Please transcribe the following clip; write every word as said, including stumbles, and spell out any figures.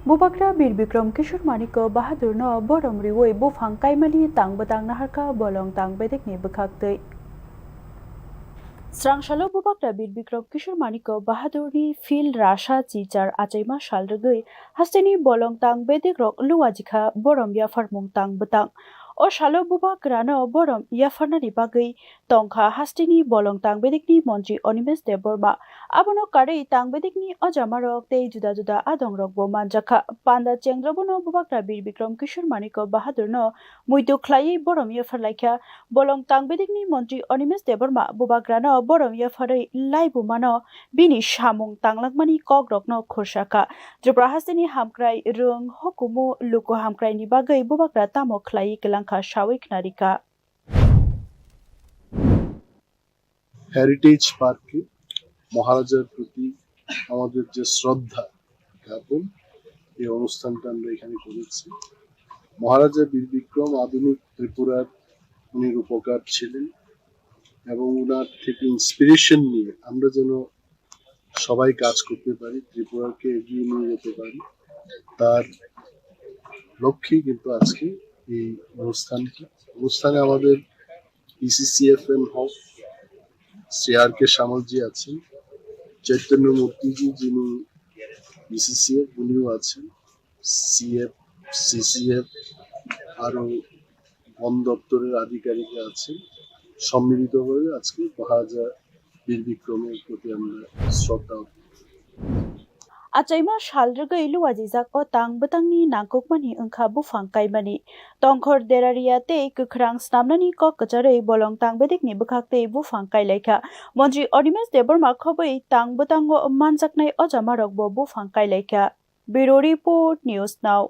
Bubagra Bir Bikram Kishore Manikya Bahadur no borom riwi buphang kaimani tang bwtang naharkha Bolong tang bedekni bwkhaktwi. Srangsalo Bubagra Bir Bikram Kishore Manikya Bahadurni field rasa chichar achaima sal rwgwi hasteni Bolong tang bedekrok luwajikha borom yapharmung tang bwtang. O salo Bubagrano borom yapharnani bagwi tongkha hasteni Bolong tang bedekni montri Animesh Debbarma. Abono karwi tang bedekni ojamarok tei juda juda adongrokbo manjakha. Panda chengra bono Bubagra Bir Bikram Kishore Manikya Bahadurno muitu khlaiwi borom yapharlaikha. Bolong tang bedekni montri Animesh Debbarma Bubagrano borom yapharwi laibumano bini samung tanglangmani kokrokno khursakha. Tripura hasteni hamkrai rwng hukumu luku hamkraini bagwi Bubagra tamo khlaiwi kwlangkha sawi khnarikha. Heritage পার্কে মহারাজার প্রতি আমাদের যে শ্রদ্ধা জ্ঞাপন, এই অনুষ্ঠানটা আমরা এখানে করেছি। মহারাজা বীর বিক্রম আধুনিক ত্রিপুরার উনি রূপকার ছিলেন এবং ওনার থেকে ইন্সপিরেশন নিয়ে আমরা যেন সবাই কাজ করতে পারি, ত্রিপুরাকে এগিয়ে নিয়ে যেতে পারি, তার লক্ষ্যেই কিন্তু আজকে এই অনুষ্ঠানটা। অনুষ্ঠানে আমাদের ইসিসিএফ এন হক শ্রী আর কে সামলজি আছেন, চৈতন্য মূর্তিজি যিনি ইসিসিএফ উনিও আছেন, সিএফ, সিসিএফ, আরও বন দপ্তরের আধিকারিকরা আছেন। সম্মিলিতভাবে আজকে মহারাজা বীর বিক্রমের প্রতি আমরা শ্রদ্ধা অর্পণ করি। Achaima sal rwgwi luwajijak o tang bwtangni nangkukmani wngkha buphang kaimani. Tongkhor deraria tei kwkhrang snamnani kok kwcharwi Bolong tang bedekni bwkhaktwi buphang kailaikha. Montri Animesh Debbarma khobwi tang bwtango manjaknai ojamarokbo buphang kailaikha. Bureau Report, News Now.